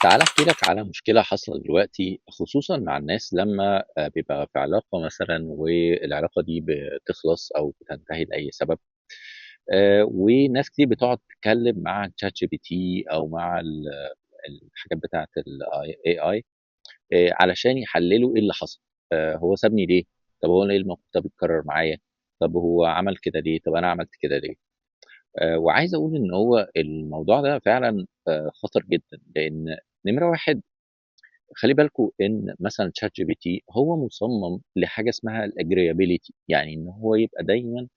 تعال أحكي لك على مشكلة حاصلة دلوقتي، خصوصًا مع الناس لمّا بيبقى في علاقة مثلًا والعلاقة دي بتخلص أو بتنتهي لأي سبب، وناس كتير بتقعد تتكلم مع ChatGPT أو مع الحاجات بتاعة الAI علشان يحللوا إيه اللي حصل. هو سابني ليه؟ طب هو ليه الموقف ده بيتكرر معايا؟ طب هو عمل كده ليه؟ طب أنا عملت كده ليه؟ وعايز أقول إن هو الموضوع ده فعلًا خطر جدًا، لإن نمرة 1، خلّي بالكم إن مثلًا ChatGPT هو مصمم لحاجة اسمها الagreeability، يعني إن هو يبقى دايمًا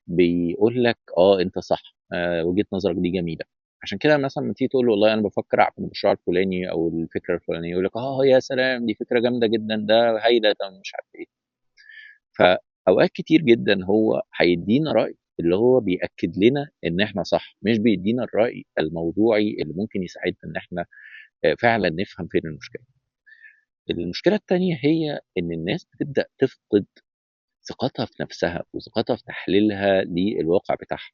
بيقول لك آه أنت صح، وجهة نظرك دي جميلة. عشان كده مثلًا لمّا تيجي تقول له والله أنا بافكر أعمل المشروع الفلاني أو الفكرة الفلانية، يقول لك آه يا سلام، دي فكرة جامدة جدًا، ده هايلة، ده مش عارف إيه. فأوقات كتير جدًا هو هيدّينا رأي اللي هو بيأكد لنا إن إحنا صح، مش بيدّينا الرأي الموضوعي اللي ممكن يساعدنا إن إحنا فعلًا نفهم فين المشكلة. المشكلة التانية هي إن الناس بتبدأ تفقد ثقتها في نفسها وثقتها في تحليلها للواقع بتاعها.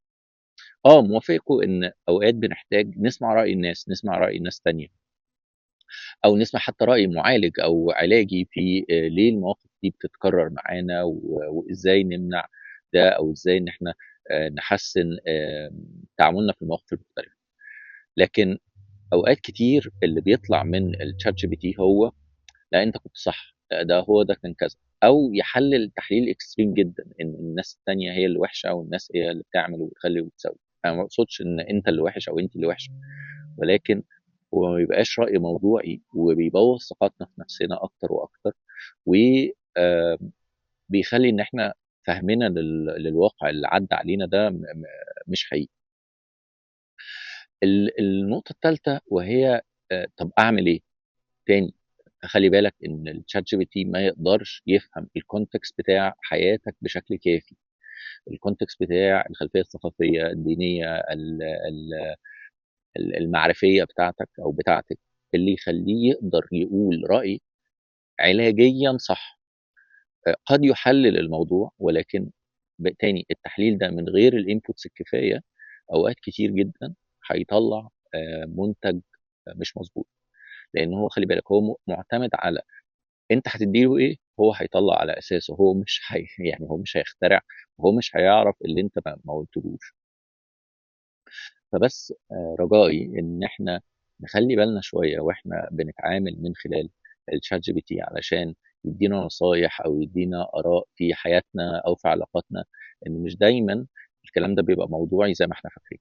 موافقكم إن أوقات بنحتاج نسمع رأي الناس، نسمع رأي ناس تانية، أو نسمع حتى رأي معالج أو علاجي في ليه المواقف دي بتتكرر معانا وإزاي نمنع ده، أو إزاي إن إحنا نحسن تعاملنا في المواقف المختلفة. لكن أوقات كتير اللي بيطلع من الشات جي بي تي هو لا أنت كنت صح، لا ده هو ده كان كذا، أو يحلل تحليل extreme جدا إن الناس التانية هي اللي وحشة والناس هي اللي بتعمل وبتخلي وبتسوي. أنا ما أقصدش إن أنت اللي وحش أو أنت اللي وحشة، ولكن هو ما بيبقاش رأي موضوعي وبيبوظ ثقتنا في نفسنا أكتر وأكتر، و بيخلي إن إحنا فهمنا للواقع اللي عدى علينا ده مش حقيقي. النقطة الثالثة وهي طب أعمل إيه؟ تاني خلي بالك إن الشات جي بي تي ما يقدرش يفهم ال context بتاع حياتك بشكل كافي، ال context بتاع الخلفية الثقافية الدينية المعرفية بتاعتك أو بتاعتك، اللي يخليه يقدر يقول رأي علاجيا صح. قد يحلل الموضوع، ولكن تاني التحليل ده من غير ال inputs الكفاية أوقات كتير جدا هيطلع منتج مش مظبوط، لأن هو خلي بالك هو معتمد على أنت هتديله إيه هو هيطلع على أساسه، هو مش هي يعني هو مش هيخترع، وهو مش هيعرف اللي أنت ما قلتلوش. فبس رجائي إن إحنا نخلي بالنا شوية وإحنا بنتعامل من خلال الشات جي بي تي علشان يدينا نصايح أو يدينا آراء في حياتنا أو في علاقاتنا، إن مش دايماً الكلام ده بيبقى موضوعي زي ما إحنا فاكرين.